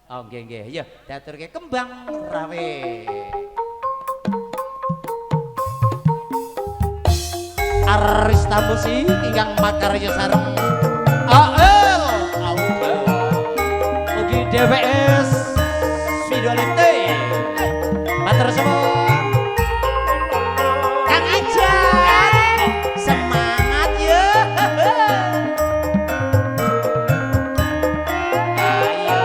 Oh nggih nggih, ya diaturke kembang rawe. Arista musik ingkang makarya sareng AL Auto. Ugi DWS Sidolite. Matur suwun. Kang Ajat, semangat ya. Ayo,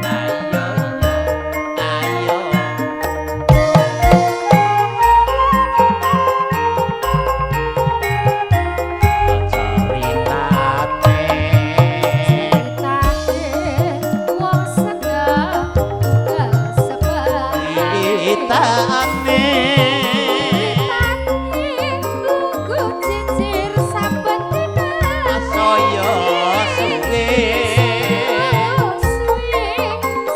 ayo, ayo. Ceritane Ceritane wong seneng tunggal sebab wiwitane lungguh cicir saben dina saya suwe suwe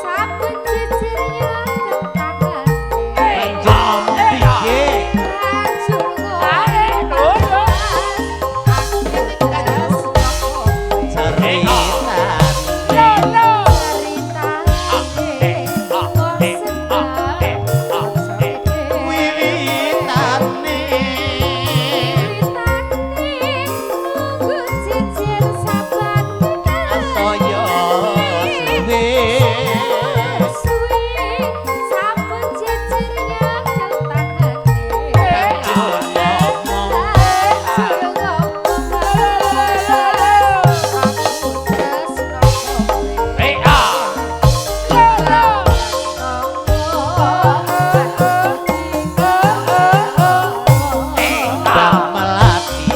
saben cicir nyekel tangane banjur ngomong piye banjur ngomong aku tresno kowe. Ceritane Ceritane wong seneng wiwitane wiwitane lungguh cicir saben dina saya suwe suwe saben cicir nyekel tangane banjur ngomong banjur ngomong aku tresno kowe. Kembang melati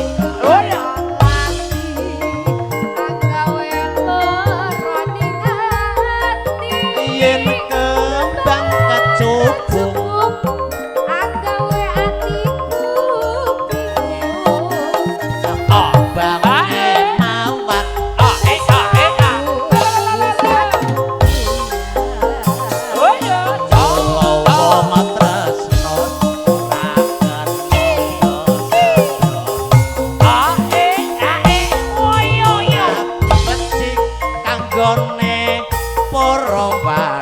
yen kembang kecubung kembang mawar wong tresno ora kena becik kanggone para.